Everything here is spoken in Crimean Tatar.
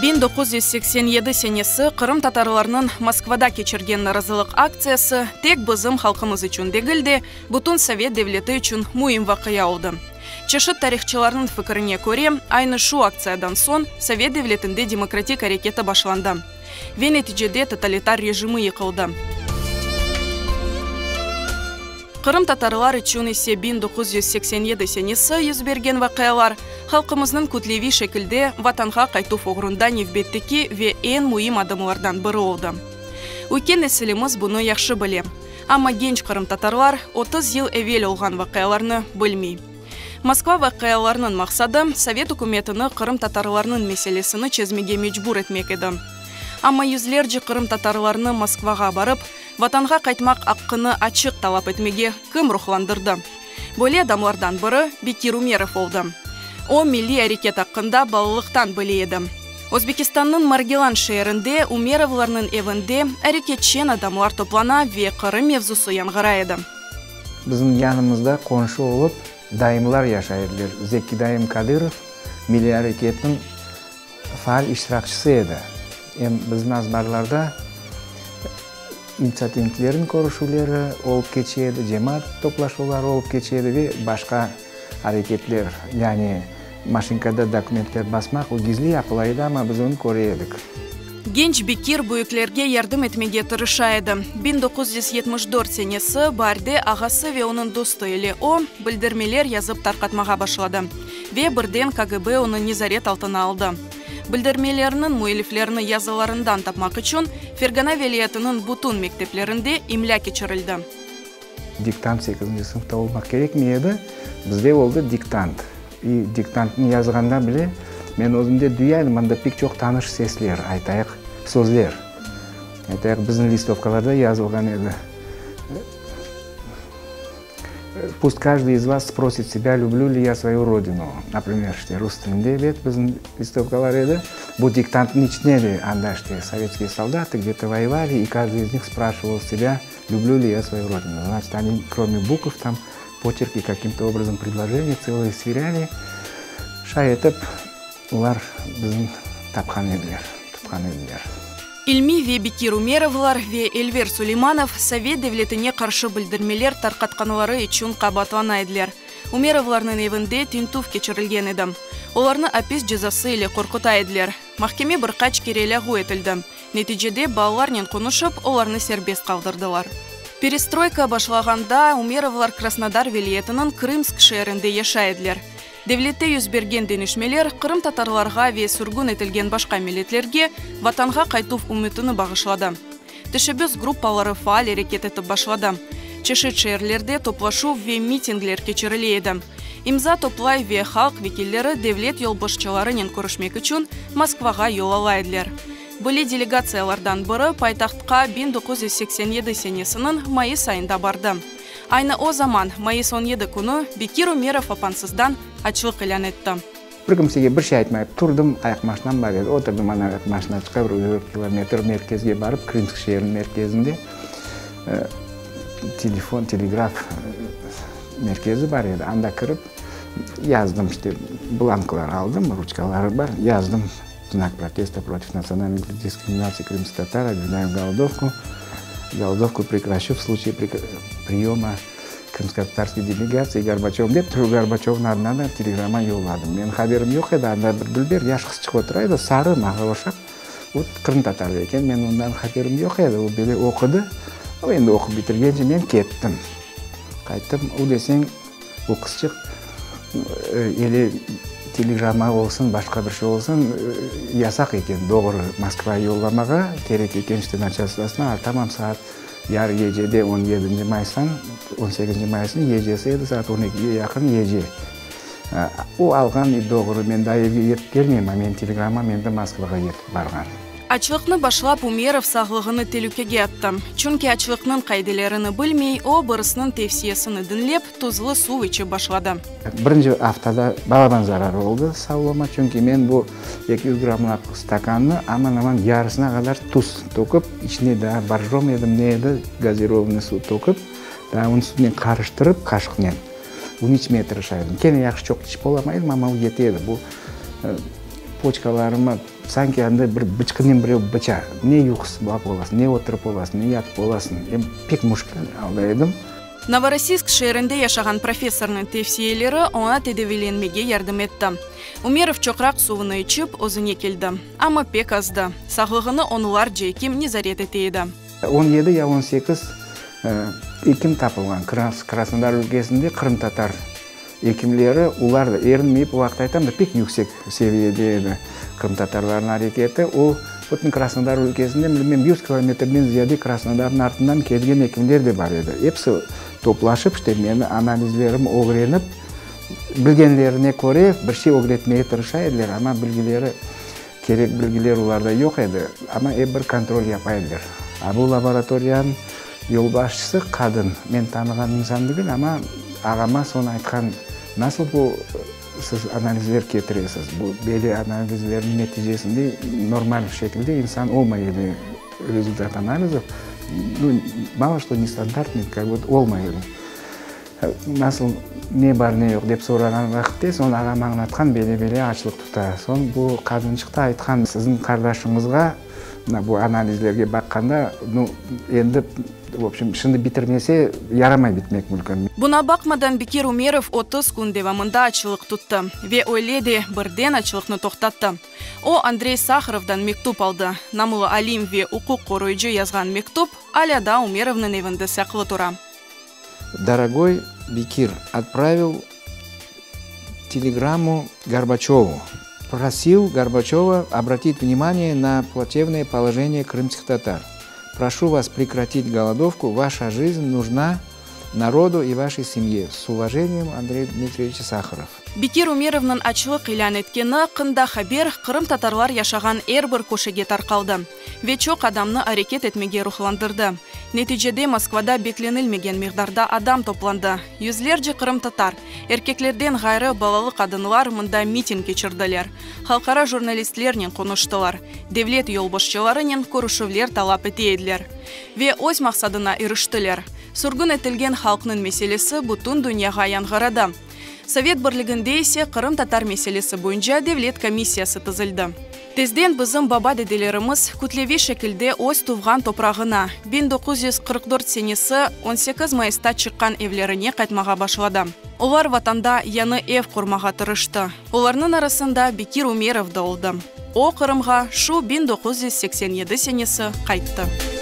1987 senesi qırımtatarlarnıñ Moskvada keçirgen narazılıq aktsiyası tek bizim halqımız içün degil de, bütün sovet devleti içün müim vaqia oldı. Çeşit tarihçılarnıñ fikirine köre, aynı şu aktsiyadan soñ sovet devletinde demokratik areketi başlandı ve neticede totalitar rejimi yıqıldı. Qırımtatarlar içün ise 1987 senesi yüz bergen vaqialar halqımıznıñ kütleviy şekilde Vatanğa qaytuv oğrunda nevbetteki ve eñ müim adımlardan biri oldı. Üyken nesilimiz bunı yahşı bile. Amma genç qırımtatarlar 30 yıl evel olğan vaqialarnı bilmey. Moskva vaqialarınıñ maqsadı, sovet ükümetini qırımtatarlarnıñ meselesini çezmege mecbur etmek edi. Amma yüzlerce qırımtatarlarnı Moskvağa barıp, Vatanğa qaytmaq aqqını açıq talap etmege kim ruhlandırdı? Böyle adamlardan biri Bekir Umerov oldı. O, milliy areket aqqında balalıqtan bile edi. Özbekistannıñ Margilan şeerinde Umerovlarnıñ evinde areketçen adamlar toplana ve Qırım mevzusı yañğıray edi. Bizim yanımızda qonşu olıp dayımlar yaşay ediler. Zekki dayım Kadırov milliy areketniñ faal iştirakçisi edi. Em bizim azbarlarda intsiativniklerniñ körüşüvleri olıp keçe edi, cemaat toplaşuvları olıp keçe edi ve başqa areketler, yani maşinkada dokumentler basmaq, o gizli yapıla edi, amma biz onı köre edik. Genç Bekir büyüklerge yardım etmege tırışa edi. 1974 senesi baarde ağası ve onıñ dostu ile o, bildirmeler yazıp tarqatmağa başladı. Ve birden KGB onı nezaret altına aldı. Bildirmelerniñ müelliflerini yazılarından tapmaq içün Fergana vilâyetiniñ bütün mekteplerinde imlâ keçirildi. Diktant sekizinci sınıfta olmaq kerekmey edi, bizde oldı diktant. İ diktantnı yazğanda bile men özümde duya edim, anda pek çoq tanış sesler, aytayıq, sözler, aytayıq, bizim listovkalarda yazılğan edi. Pust každый iz vas sprosit sebâ, lüblü li ya svoyu rodinu, naprimer, işte, rus tilinde, ebet, bizim listovkalar edi. Bu diktantnıñ içine de anda, işte, sovetskiye soldatı gde-to voyevali, i každый iz nih spraşival sebâ, lüblü li ya svoyu rodinu. Znaçit, oni, krome bukv, tam poçerki kakim-to obrazom predloženiye tselıye sverâli. Şay etip, olar bizni tapqan ediler, tutqan ediler. İlmi ve Bekir Umerovlar ve Elver Suleymanov sovet devletine qarşı bildirmeler tarqatqanları içün qabaatlana ediler. Umerovlarnıñ evinde tintüv keçirilgen edi. Olarnı apis cezası ile qorquta ediler. Mahkeme bir qaç kere lâğu etildi. Neticede balalarnen qonuşıp, olarnı serbest qaldırdılar. Perestroyka başlağanda Umerovlar Krasnodar vilâyetiniñ Krımsk şeerinde yaşay ediler. Devlette yüz bergen deñişmeler qırımtatarlarğa ve sürgün etilgen başqa milletlerge Vatanğa qaytuv ümütini bağışladı. Teşebbüs gruppaları faal areket etip başladı. Çeşit şeerlerde toplaşuv ve mitingler keçirile edi. İmza toplay ve halq vekilleri devlet yolbaşçılarınen körüşmek içün Moskvağa yol ala ediler. Böyle delegatsiyalardan biri paytahtqa 1987 senesiniñ mayıs ayında bardı. Aynı o zaman, mayıs 17 künü, Bekir Ümerov apansızdan açlıq ilân etti. Bir kimsege bir şey aytmayıp turdım, ayaqmaşinam bar edi, oturdım ana ayaqmaşinaçqa, bir dört kilometr merkezge barıp, Krımsk şeeriniñ merkezinde telefon, telegraf merkezi bar edi, anda kirip yazdım, işte, blanklar aldım, ruçkaları bar, yazdım, Znak protesta protiv natsionalnoy diskriminatsiyi krımskih tatar, obъявляем голодовку, голодовку prekraşçu v sluçaye priyoma krımskotatarskiy delegatsiyi Gorbaçövım dep, Gorbaçövnıñ adına da telegramma yolladım. Menim haberim yoq edi, anda bir dülber yaş qızçıq otura edi, sarı, maña oşap, o qırımtatar eken, men ondan haberim yoq edi, o böyle oqudı, o endi oqup bitirgence men kettim. Qayttım, o deseñ, Bu qızçıq ele telegramma olsun, başqa bir şey olsun, yasaq eken doğru Moskvaya yollamağa, kerek eken işte naçalstvosına, a tamam saat yarı gecede on yedinci mayıstan, on sekizinci mayısnıñ gecesi edi, saat on ekige yaqın gece. O alğan doğru, men daa evge yetip kelmeyim, a menim telegramma mende Moskvağa yetip barğan. Açlıqnı başlap Umerov sağlığını telükege attı. Çünki açlıqnıñ qaidelerini bilmey, o, birisiniñ tevsiyesini diñlep, tuzlu suv içip başladı. Birinci aftada balaban zararı oldı sağlığıma, çünki men bu 200 grammlıq stakannı aman-aman yarısına qadar tuz töküp, içine daa borjom edim, ne edi, gazirovanıy suv töküp, daa onı suvnen qarıştırıp, qaşıqnen, bunı içmeye tırışa edim. Kene yahşı çoq içip olamay edim, amma o yete edi. Bu poçkalarıma. Sanki anda bir bıçqınen birev bıça. Ne yuqlap olasıñ, ne oturıp olasıñ, ne yatıp olasıñ. Em pek müşkül alda edim. Novorossiysk şeerinde yaşağan professornıñ tevsiyeleri oña tedaviylenmege yardım etti. Umerov çoqraq suvunı içip, özüne keldi. Amma pek azdı. Sağlığını onlarca ekim nezaret ete edi. 17 ya 18 ekim tapılğan Krasnodar ülkesinde qırımtatar ekimleri, olar da erinmeyip, o vaqıt aytam da, pek yüksek seviyede edi qırımtatarlarnıñ areketi. O, bütün Krasnodar ülkesinde, bilmem, 100 kilometrden ziyade Krasnodarnıñ artından kelgen ekimler de bar edi. Episi toplaşıp, işte, meni analizlerim ögrenip, bilgenlerine köre bir şey ögretmege tırışa ediler, amma bilgileri, kerek bilgiler olarda yoq edi, amma ep bir kontrol yapa ediler. A bu laboratoriyanıñ yolbaşçısı qadın, men tanığan insan degil, amma ağama soñ aytqan, nasıl bu siz analizler ketiresiz, bu böyle analizlerniñ neticesinde normal şekilde insan olmay edi, rezultat analizov, nu, mало что nestandартный, kak bı olmay edi. Nasıl, ne bar, ne yoq, dep sorağan vaqıtte, soñ ağam añlatqan, bele-bele açlıq tuta. Soñ bu qadınçıq da aytqan, siziñ qardaşıñızğa, mına bu analizlerge baqqanda, nu, endi, v obşem, şimdi bitirmese, yaramay bitmek mümkün. Buña baqmadan, Bekir Umerov 30 kün devamında açlıq tuttı ve öyle de birden açlıqnı toqtattı. O, Andrey Saharovdan mektüp aldı. Namlı alim ve uquq qoruyıcı yazğan mektüp alâ daa Umerovnıñ evinde saqlı tura. Дорогой Бекир, отправил телеграмму Горбачеву. Просил Горбачева обратить внимание на плачевное положение крымских татар. Прошу вас прекратить голодовку, ваша жизнь нужна народу и вашей семье. С уважением, Андрей Дмитриевич Сахаров. Bekir Umerovnıñ açlıq ilân etkeni aqqında haber qırımtatarlar yaşağan er bir köşege tarqaldı ve çoq adamnı areket etmege ruhlandırdı. Neticede Moskvada beklenilmegen miqdarda adam toplandı. Yüzlerce qırımtatar, erkeklerden ğayrı balalı qadınlar mında miting keçirdiler, halqara jurnalistlernen qonuştılar, devlet yolbaşçılarınen körüşüvler talap ete ediler. Ve öz maqsadına iriştiler, sürgün etilgen halqnıñ meselesi bütün dünyağa yañğıradı. Sovet Birliginde ise qırımtatar meselesi boyunca devlet komissiyası tizildi. Tezden bizim baba-dedelerimiz kütleviy şekilde öz tuvğan toprağına, 1944 senesi 18 mayısta çıqqan evlerine qaytmağa başladı. Olar Vatanda yañı ev qurmağa tırıştı. Olarnıñ arasında Bekir Umerov da oldı. O, Qırımğa şu 1987 senesi qayttı.